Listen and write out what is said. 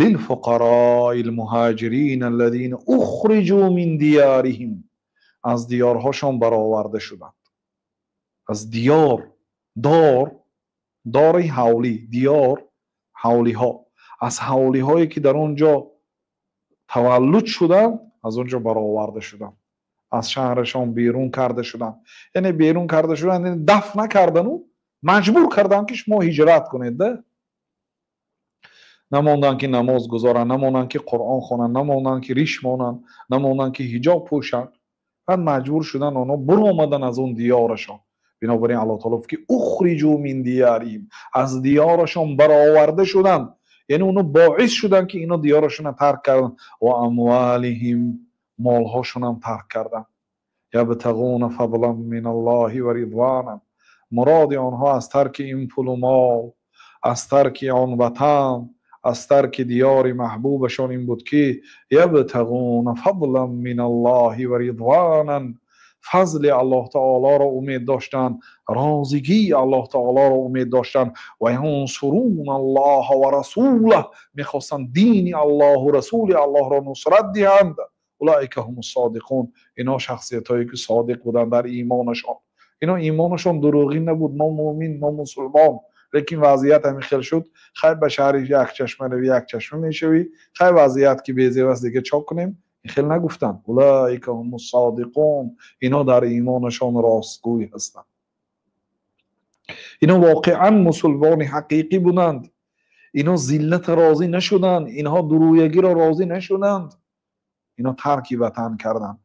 للفقراء المهاجرين الذين أخرجوا من ديارهم. Аз диёрҳошон бароварда шуданд. Аз диёр, дор, дори ҳавлӣ, диёр ҳавлиҳо, аз ҳавлиҳое ки дар он ҷо таваллуд шуданд, аз он ҷо бароварда шуданд, аз шаҳрашон берун карда шуданд. Яъне берун карда шуданд, яъне даф накардану маҷбур карданд, ки шумо ҳиҷрат кунед. Да намонданд, ки намоз гузоранд, намонанд, ки Қуръон хонанд, намонанд, ки риш монанд, намонанд, ки ҳиҷоб пӯшанд. Баъд маҷбур шуданд онҳо буромадан аз он диёрашон. Бинобар ин Аллоҳ таоло гуфт, ки أخرجوا من ديارهم, аз диёрашон бароварда шуданд, яъне онҳо боис шуданд, ки ино диёрашонро тарк карданд. وأموالهم, молҳошонам тарк карданд. يبتغون فضلا من الله ورضوانا. Муроди онҳо аз тарки ин пулу мол, аз тарки он ватан, аз тарки диёри маҳбубашон ин буд, ки يبتغون فضلا من الله ورضوانا, фазли Аллоҳ таолоро умед доштанд, розигии Аллоҳ таолоро умед доштанд. وينصرون الله ورسوله, мехостанд дини Аллоҳу расули Аллоҳро нусрат диҳанд. أولئك هم الصادقون. Ино шахсиятҳое ки содиқ буданд дар имонашон. Ино имонашон дурӯғин набуд. Мо муъмин, мо мусулмон, лекин вазъият ҳамин хел шуд. Хай, ба шаҳри Якчашма рави, якчашма мешавӣ. Хай, вазъият ки безев аст, дига чо кунем? Ин хел нагуфтанд. أولئك هم الصادقون. Ино дар имонашон ростгӯй ҳастанд. Ино воқеан мусулмони ҳақиқӣ буданд. Ино зиллата розӣ нашуданд, инҳо дурӯягиро розӣ нашуданд, ино тарки ватан карданд.